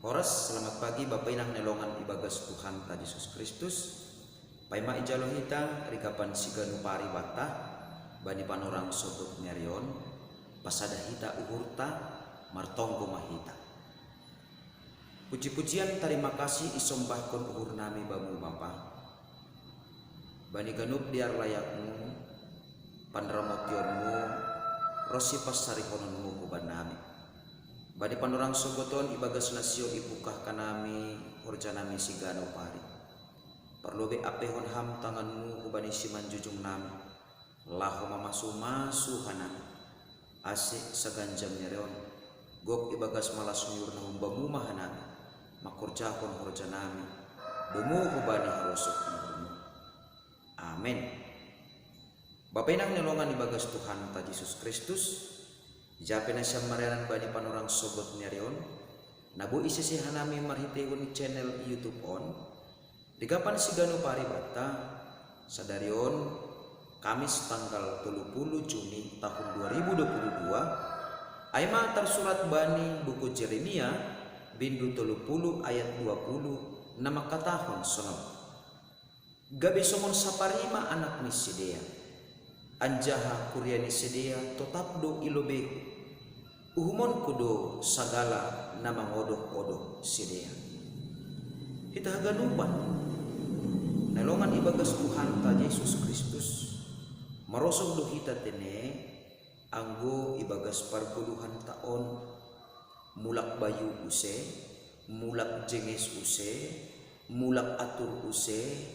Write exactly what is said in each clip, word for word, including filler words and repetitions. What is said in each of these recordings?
Horas, selamat pagi Bapa Inang ni longan ibagas Tuhanta Jesus Kristus. Paima ijalo hita rigapan siganu paribata bani panorang sogot ni arion, pasada hita uhurta, martonggo ma hita. Puji-pujian tarima kasih isombahkon uhur nami Bamu Bapa, bani ganup dear layakMu, panramotionMu, ronsi pansarihononMu huban nami. Bani panorang sogot on ibagas na sio ipungkah hanami horja nami siganu pari. Parlobei ampehon Ham tanganMu hubani simanjujung nami, laho mamasu-masu hanami. Ase saganjang ni ari on, gok ibagas malas ni uhur na humbaMu ma hanami, mangkorjahon horja nami, domu hubani harosuh ni uhurMu. Amen. Bapa Inang ni longan ibagas Tuhanta Jesus Kristus, ija pe nasiam marianan bani panorang sogot ni ari on, na boi isese hanami marhiteihon channel YouTube on, rigapan siganu paribata, sadari on, Kamis tanggal tolu pulu Juni tahun dua ribu dua puluh dua, ai ma tarsurat bani buku Jeremia, bindu tolu pulu ayat dua pulu, na mangkatahon sonon: Gabe songon sapari ma anak ni sidea, anjaha kuria ni sidea totap do i lobeiHu. UhumonHu do sagala na mangodoh-odoh sidea. Hita haganupan na longan ibagas Tuhanta Jesus Kristus, marosuh do hita tene, anggo ibagas pargoluhanta on, mulak bayu use, mulak jenges use, mulak atur use,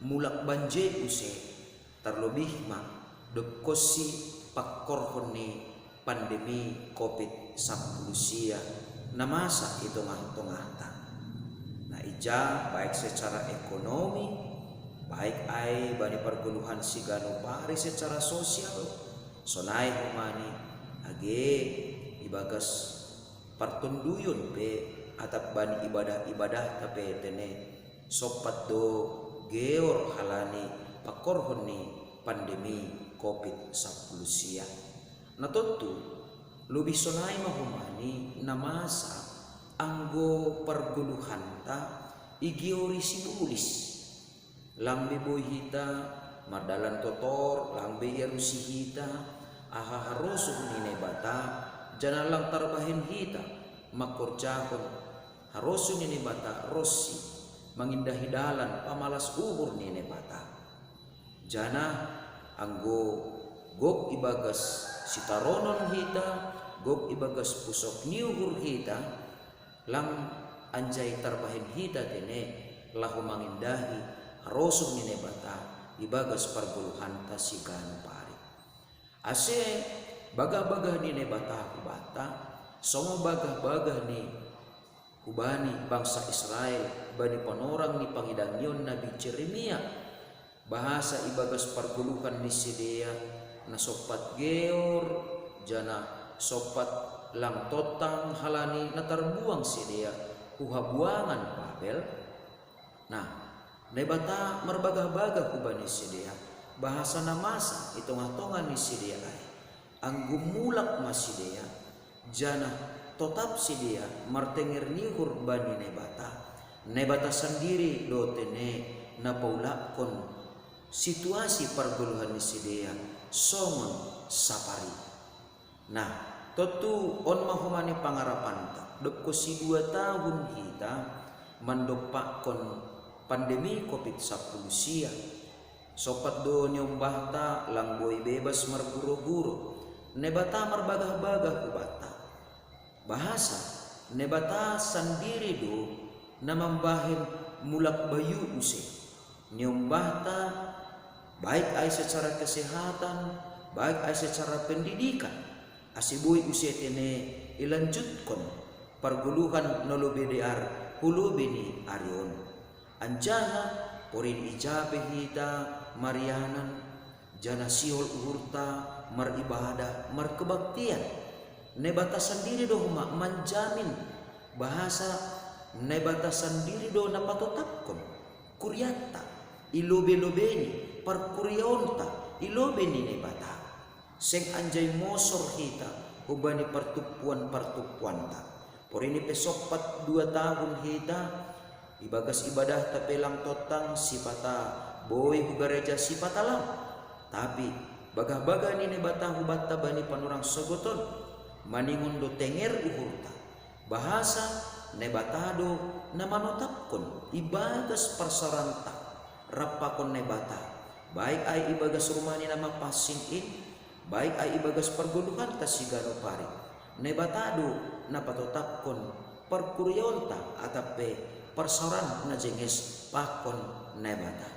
mulak banje use, tarlobih ma dob konsi pangkorhon ni pandemi Covid sampulu sia na masa i tongah-tongahta. Na ija baik secara ekonomi, baik ai bani pargoluhan siganu pari secara sosial, sonai homani, age ibagas partonduyon pe atap bani ibadah-ibadahta pe tene, sompat do geor halani pangkorhon ni pandemi Covid sampulu sia. Na tontu, lobih sonai ma homani na masa anggo pargoluhanta igeori sibolis. Lang be boi hita mardalan totor, lang be iarusi hita aha harosuh ni Naibata, janah lang tarbahen hita mangkorjahon harosuh ni Naibata ronsi mangindahi dalan pamalas uhur ni Naibata. Janah anggo gok ibagas sitaronon hita, gok ibagas pusok ni uhur hita, lang anjai tarbahen hita tene laho mangindahi harosuh ni Naibata ibagas pargoluhanta siganu pari. Ase bagah-bagah ni Naibata hubanta, songon bagah-bagah ni hubani bangsa Israel bani panorang ni pangidangion nabi Jeremia, bahasa ibagas pargoluhan ni sidea na sompat geor, janah sompat lang tontang halani na tarbuang sidea hu habuangan Babel. Nah, Naibata marbagah-bagah hubani sidea, bahasa na masa i tongah-tongah ni sidea ai, anggo mulak ma sidea, janah totap sidea martenger ni uhur bani Naibata. Naibata sandiri do tene na paulakkon situasi pargoluhan ni sidea songon sapari. Nah, tontu on ma homani pangarapanta, dob konsi dua tahun hita mandompakkon pandemi Covid sampulu sia. Sompat do niombahta lang boi bebas marguro-guro. Naibata marbagah-bagah hubanta. Bahasa Naibata sandiri do na mambahen mulak bayu use. Niombahta, baik ai secara kesehatan, baik ai secara pendidikan, ase boi use tene ilanjutkon pargoluhan na lobei dear hu lobei ni ari on. Anjaha porin ija pe hita marianan, janah sihol uhurta maribadah markebaktian. Naibata sandiri do ma manjamin, bahasa Naibata sandiri do na patotapkon kurianta i lobei-lobei ni parkuriaonta i lobei ni Naibata. Seng anjai mosor hita humbani partumpuan-partumpuanta. Porini pe soppat dua tahun hita, ibagas ibadahta pe lang tontang sipata boi hu gareja sipata lang. Tapi bagah-bagah ni Naibata hubanta bani panorang sogoton, maningon do tenger uhurta. Bahasa Naibata do na manotapkon ibagas parsaoranta rap pakon Naibata, baik ai ibagas rumah ni na mapansing in, baik ai ibagas pargoluhanta siganup ari. Naibata do na patotapkon parkuriaonta atap pe parsaoran na jenges pakon Naibata.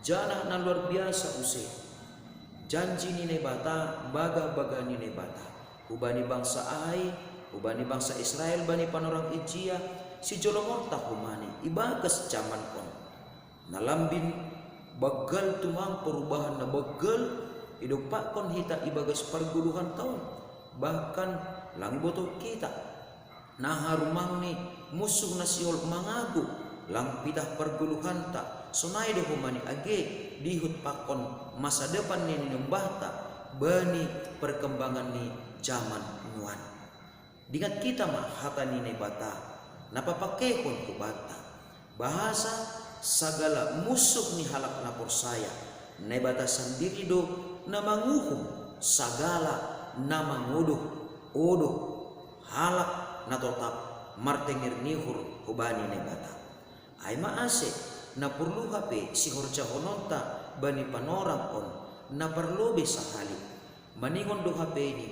Janah na luar biasa use janji ni Naibata, bagah-bagah ni Naibata hubani bangsa ai, hubani bangsa Israel bani panorang ijia, sijolomonta homa ni ibagas jaman on. Na lambin banggal tumang perubahan na banggal idompakkon hita ibagas pargoluhanta on, bahkan lang ibotoh hita. Na harumangni munsuh na sihol mangago lang pitah pargoluhanta, sonai do homa ni age diihut pakon masa depan ni niombahta bani perkembangan ni jaman nuan. Dingat hita ma hata ni Naibata na papakeihon hubanta. Bahasa sagala munsuh ni halak na porsaya, Naibata sandiri do na manguhum sagala na mangodoh-odoh halak na totap martenger ni uhur hubani Naibata. Ai ma ase na porlu hape sihorjahononta bani panorang on na parlobei sahali. Maningon do hape ini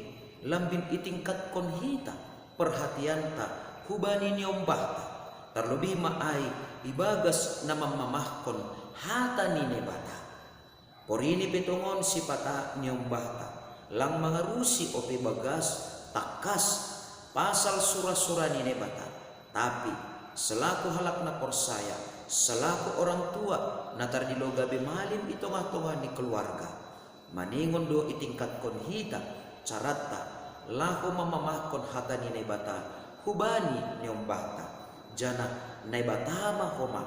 lambin itingkatkon hita parhatianta hubani niombahta, tarlobih ma ai ibagas na mamamahkon hata ni Naibata. Porini pe tongon sipata niombahta lang mangarusi ope bagas tangkas pasal sura-sura ni Naibata, tapi selaku halak na porsaya, selaku orang tua na tardilo gabe malim i tongah-tongah ni keluarga, maningon do itingkatkon hita caranta laho mamamahkon hata ni Naibata hubani niombahta. Janah Naibata ma homa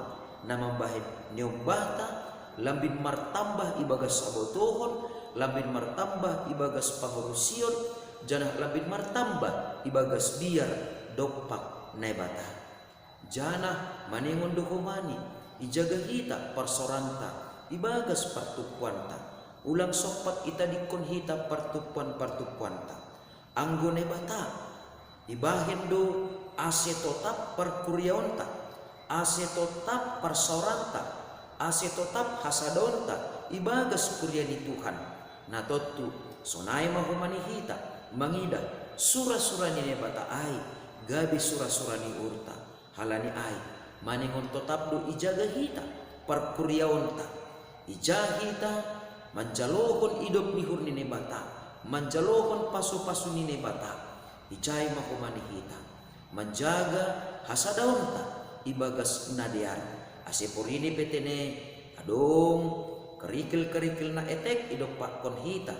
na mambahen niombahta lambin martambah ibagas habotohon, lambin martambah ibagas pangarusion, janah lambin martambah ibagas biar dompak Naibata. Janah maningon do homa ni ijaga hita parsaoranta ibagas partumpuanta, ulang sompat itadingkon hita partumpuan-partumpuanta. Anggo Naibata, ibahen do ase totap parkuriaonta, ase totap parsaoranta, ase totap hasadaonta ibagas kuria ni Tuhan. Na tontu sonai ma homa ni hita mangidah sura-sura ni Naibata ai gabe sura-sura ni uhurta. Halani ai maningon totap do ijaga hita parkuriaonta, ija hita manjalohon idop ni uhur ni Naibata, manjalohon pasu-pasu ni Naibata. Ijai ma homa ni hita manjaga hasadaonta ibagas na dear, ase porini pe tene adong kerikil-kerikil na etek idompakkon hita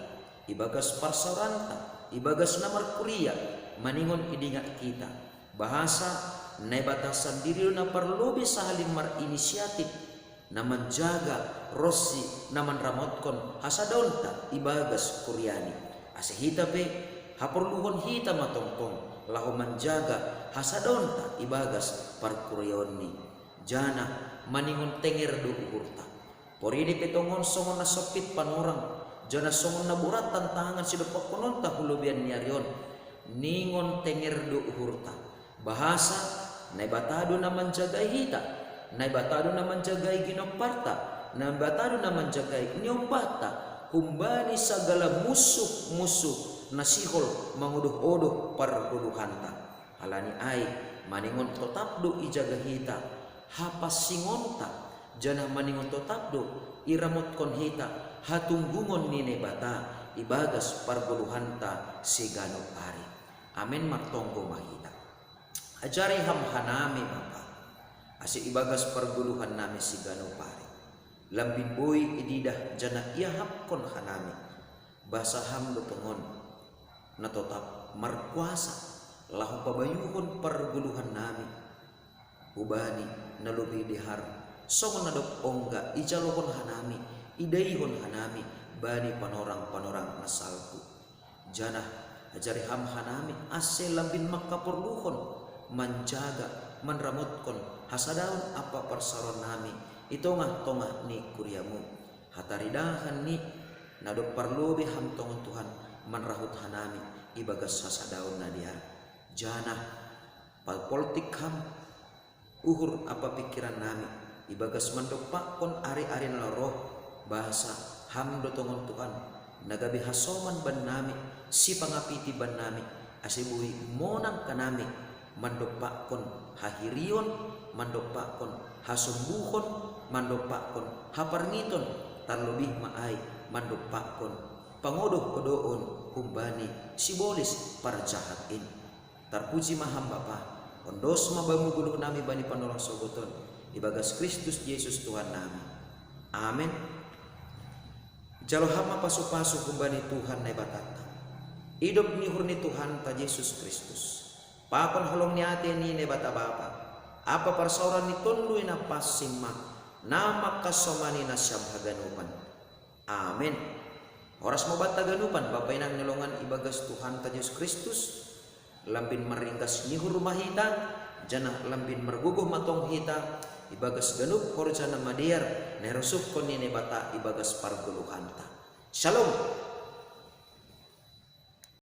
ibagas parsaoranta, ibagas na markuria, maningon idingat hita bahasa Naibata sandiri do na parlobei sahali marinisiatif, na manjaga ronsi na manramotkon hasadaonta ibagas kuriani. Ase hita pe haporluhon hita ma tongtong laho manjaga hasadaonta ibagas parkuriaonni. Janah maningon tenger do uhurta. Porini pe tongon songon na sompit panorang, janah songon na borat tantangan sidompakkononta hu lobeian ni ari on, ningon tenger do uhurta. Bahasa Naibata do na manjagai hita, Naibata do na manjagai ginomparta, Naibata do na manjagai niombahta humbani sagala munsuh-munsuh na sihol mangodoh-odoh pargoluhanta. Halani ai maningon totap do ijaga hita hapansingonta, janah maningon totap do iramotkon hita hatunggungon ni Naibata ibagas pargoluhanta siganup ari. Amen. Martonggo ma hita. Ajari Ham hanami, Bapa, ase ibagas pargoluhannami siganup ari lambin boi ididah janah iahapkon hanami, basa Ham do tongon na totap markuasa laho pabayuhon pargoluhannami hubani na lobei dear, songon na dob ongga ijalohon hanami, idaihon hanami bani panorang-panorang na salpu. Janah ajari Ham hanami ase lambin mangkaporluhon manjaga, manramotkon hasadaon ampa parsaoran nami i tongah-tongah ni kuriamu. Hataridahan ni na dob parlobei ham tongon Tuhan manrahut hanami ibagas hasadaon na dear. Janah palpoltik ham uhur ampa pingkiran nami ibagas mandompakkon ari-ari na laho roh, basa ham do tongon Tuhan na gabe hasoman bannami, sipangapiti bannami, ase boi monang hanami mandompakkon hahirion, mandompakkon hasombuhon, mandompakkon haparngiton, tarlobih ma ai mandompakkon pangodoh-odohon humbani sibolis parjahat in. Tarpuji ma ham Bapa, ondos ma bamu goluh nami bani panorang sogoton, ibagas Kristus Jesus Tuhan nami. Amen. Jalo ham ma pasu-pasu humbani Tuhan Naibatanta, idop ni uhur ni Tuhanta Jesus Kristus, pakon holong ni atei ni Naibata Bapa, ampa parsaoran ni Tonduy Napansing ma na mangkasomani nasiam haganupan. Amen. Horas ma banta ganupan, Bapa inang ni longan ibagas Tuhanta Jesus Kristus, lambin marringgas ni uhur ma hita, janah lambin margogoh ma tong hita ibagas ganup horja na madear na irosuhkon ni Naibata ibagas pargoluhanta. Shalom.